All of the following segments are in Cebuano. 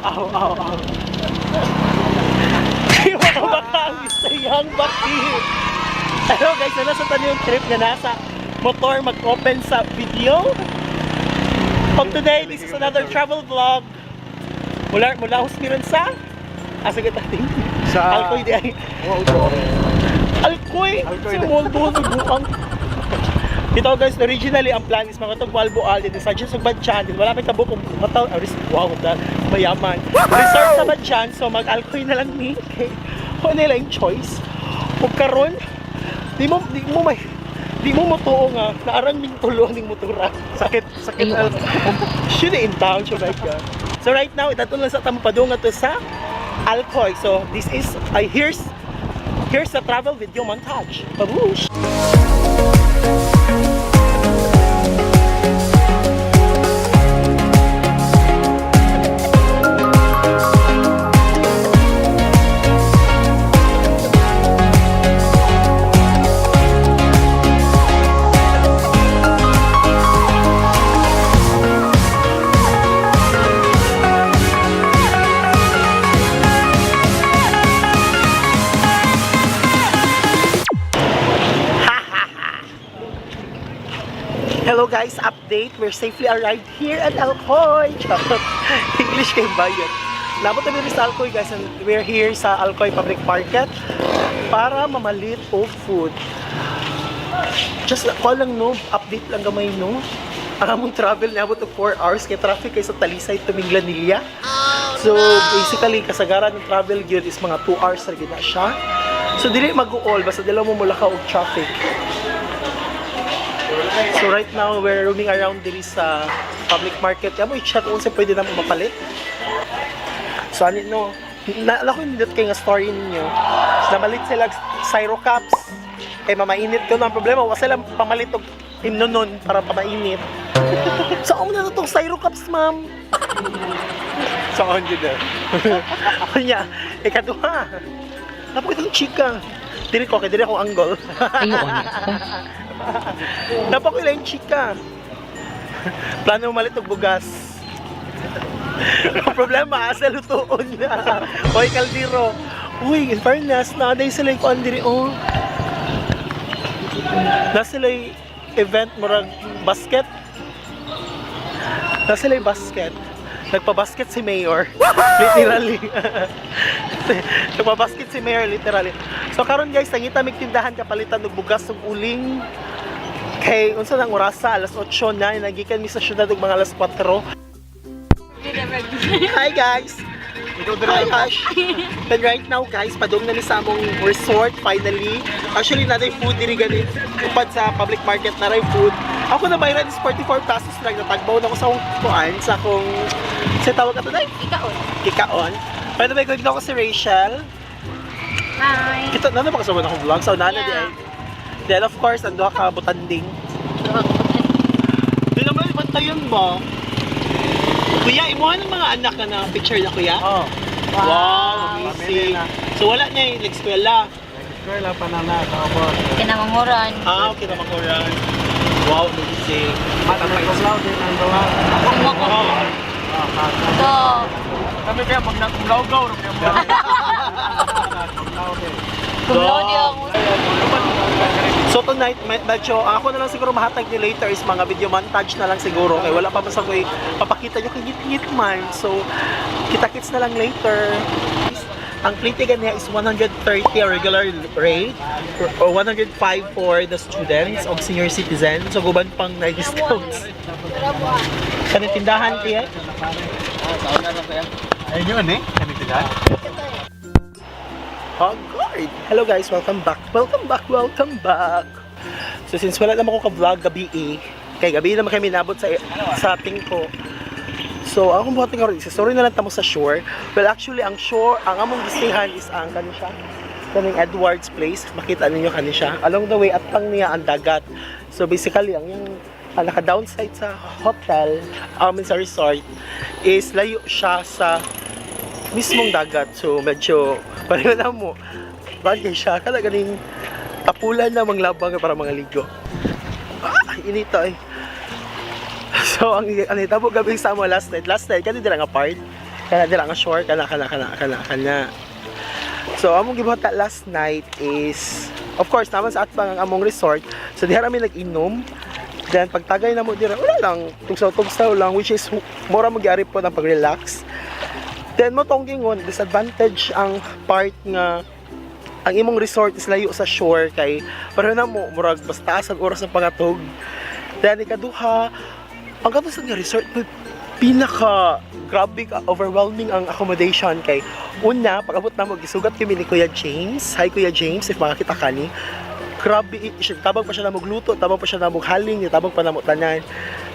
Aw, aw, aw. Di mo ko baka ang isayang baki. Hello guys, ano sa tayo yung trip nga nasa motor mag-open sa video? Pag today, this is another travel vlog. Mula Husmiran sa asa kita ting Sa Alcoy di ay. Alcoy. Alcoy. Sa Moldo buang. Dito guys, originally ang plan is mga tugwal-bual dito sa Jens Batchan. Dito wala may tabo kung mataw, wow, mayaman. Resort sa Batchan, so mag-Alcoy na lang ni. Okay. Kung ano yung choice. Ug karon, di mo motuo nga naarang ming tulo ning motora. Sakit, sakit. Ayun. Should in town, siya my God. So right now, itatun lang sa Tampadunga to sa Alcoy. So this is, I here's the travel video montage. Babush! Hello guys, update. We're safely arrived here at Alcoy. Charot. English kay bayan. Nabot kami sa Alcoy guys, and we're here sa Alcoy Public Market para mamalit og food. Just ko lang no, update lang gamay no. Ang among travel niabot og 4 hours kay traffic kay sa Talisay to Minglanilla. So basically kasagaran ng travel gyud is mga 2 hours ra gyud na siya. So dili mag-uol basta dili mo mulakaw og traffic. So right now, we're roaming around diri sa public market. Kaya mo i-check kung sa pwede na mo mapalit. So ano no, naalala ko yung nindot kayo nga story ninyo. So, namalit sila og Syro cups. Eh mamainit ko na ang problema. Wa sila pamalit og himnonon para pamainit. Saan mo na itong Syro cups, ma'am? Saan yun eh? Kanya, ikaduha. Tapos itong chika. Diri ko, kay diri akong angle. Ayun. Napakila yung chika. Plano umalit og bugas. Ang problema, asa lutuon na. Hoy, kaldero. Uy, in fairness, naaday sila yung kuan diri, oh. Na sila yung event, murag basket. Na sila yung basket. Nagpa-basket si Mayor. Literally. Nagpa-basket si Mayor, literally. So karon guys, nangita mig tindahan kapalitan og bugas ug uling. Kay unsa nang orasa alas 8 na nagikan mi sa syudad og mga alas 4. Hi guys. Hi Ash. Then right now guys, padung na mi sa among resort finally. Actually na food diri gani upad sa public market na ray food. Ako na bayaran is 44 pesos lang, natagbaw na ko sa akong kuan sa akong sa tawag ato dai Ikaon. kikaon. By the way, good ko si Rachel. Hi. Kita na na ba kasama na akong vlog? So nana di Yeah. ay. Then of course, ando ka butanding. Di naman, bantayan ba? Kuya, imuha ng mga anak na na picture na kuya. Oh. Wow, amazing. Pamilya na. So wala na yung eskwela. Eskwela pa na na, tapos. Kinamanguran. Ah, okay naman ko rin. Wow, amazing. Matapay cum laude ang gawa. Sumwa ko. Oh, So, Kami kaya pag nakumlawgaw, kaya mo. cum laude ako. So tonight, medyo, ako na lang siguro mahatag ni later is mga video montage na lang siguro. Kaya wala pa basta ko papakita nyo kay ngit-ngit man. So, kita-kits na lang later. Ang plate niya is 130 a regular rate or 105 for the students o senior citizen. So, guban pang na discounts. Sa tindahan tiya. Ayun yun eh. Kanitilan. Oh, God. Hello guys, welcome back. Welcome back, welcome back. So since wala naman ko ka-vlog gabi eh, kay gabi naman kami nabot sa tingko. So ang akong buhatin karon is story na lang tamo sa shore. Well actually ang shore, ang among gistihan is ang kani siya, kaning Edwards Place. Makita ninyo kani siya. Along the way at pang niya ang dagat. So basically ang yung ang naka-downside sa hotel, I mean sa resort is layo siya sa mismong dagat. So medyo pareho na mo. Bagay siya kada ganing tapulan na manglabang para mga ligo. Ah, inito eh. So ang itabo gabi sa amo last night. Last night kani dira nga part. Kana dira nga shore, kana kana kana kana kana. So among gibuhat last night is, of course, naman sa atbang ang among resort. So diha rami nag-inom. Then pagtagay na mo dira, wala lang, tugsaw-tugsaw lang, which is mura mo gyari po ng pag-relax. Then mo tong gingon, disadvantage ang part nga ang imong resort is layo sa shore kay pareho na mo murag basta sa oras ng pangatog. Then ikaduha, ang kato sa nga resort pinaka grabe ka overwhelming ang accommodation kay una pag-abot na mo, gisugat kami ni Kuya James. Hi, Kuya James, if makakita ka ni. Grabe siya, tabang pa siya na magluto, tabang pa siya na maghaling, tabang pa na mo tanan.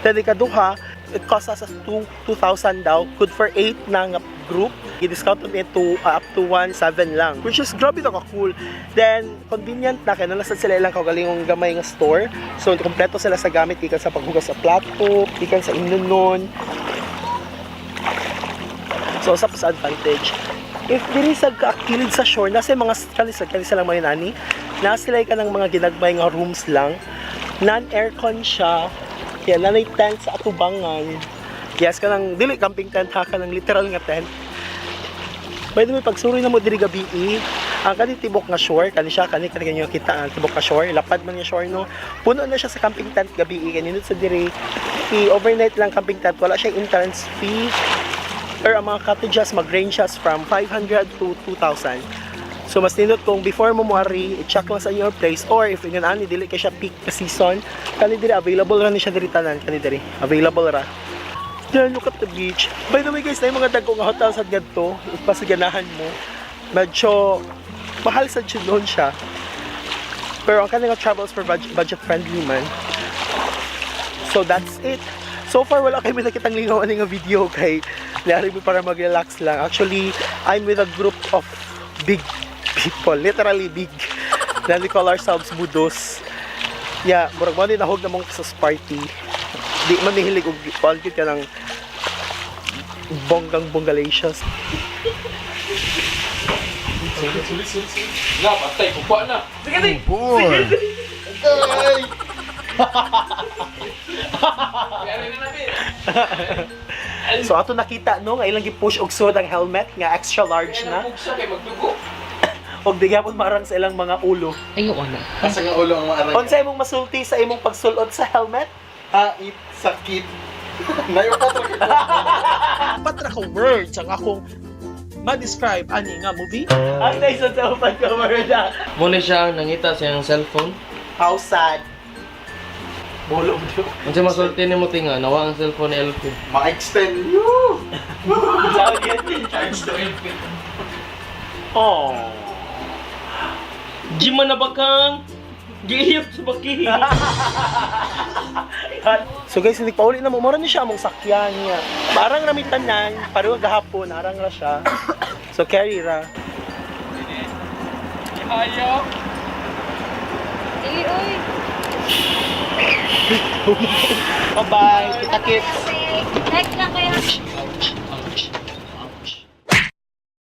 Then ikaduha, it cost us 2,000 daw, good for 8 na nga group. I-discount it to up to 1,7 lang, which is grabe na ka-cool. Then convenient na kay nasa sila ilang kaugalingong gamay nga store, so kompleto sila sa gamit gikan sa paghugas sa plato, gikan sa inunon. So usa pa sa advantage. If diri sa kaakilid sa shore, nasa mga kanisa kanisa lang mga nani, nasa sila ka ng mga ginagmay nga rooms lang. Non-aircon siya. Kaya nanay tent sa atubangan. Yes, kanang dili camping tent ha, kanang literal nga tent. By the way, pagsuroy na mo diri gabi, eh, ang kani tibok nga shore, kani siya, kani kani kanyo kita ang tibok nga shore, lapad man nga shore, no. Puno na siya sa camping tent gabi, eh, kaninot sa diri. I overnight lang camping tent, wala siya entrance fee. Pero ang mga cottages mag-range siya from 500 to 2,000. So mas nindot kung before mo moari, i-check lang sa inyong place or if ingon ani dili kay siya peak season, kani diri available ra ni siya diri tanan, kani diri available ra. Then look at the beach. By the way guys, na yung mga dagko nga hotel sa gadto, if pasaganahan mo, medyo mahal sa jud siya. Pero ang kanang travels for budget friendly man. So that's it. So far wala kayo nakitang lingaw ani nga video kay lari mo para mag-relax lang. Actually, I'm with a group of big people, literally big. Then we call ourselves Budos. Yeah, murag mo ni nahog na mong sa party. Di man mihilig og kuan ka ng bonggang bonggalicious. Na, patay, kukuha na. Boy. So ato nakita no nga ilang gi-push og suod ang helmet nga extra large na Pugsa kay magdugo. og di gyapon marang sa ilang mga ulo. Asa nga ulo ang maarang. Unsa imong masulti sa imong pagsulod sa helmet? Hait, sakit. Nayo pa tra Patra ko words ang akong ma-describe ani nga movie. Ang naisa sa upan ko na. Muna siya ang nangita sa iyang cellphone. How sad. Bolo mo diyo. Unsa masulti nimo tinga, nawa ang cellphone ni LP. Ma-extend. Yoo! Oh. Di man na bakang! Gihip sa baki. So guys, hindi pauli na mo. Mura ni siya among sakyan niya. Parang ramitanan, pareho gahapon, arang ra siya. So carry ra. Ayaw. Dili, oy. Bye-bye. Kita kits. Like lang kayo.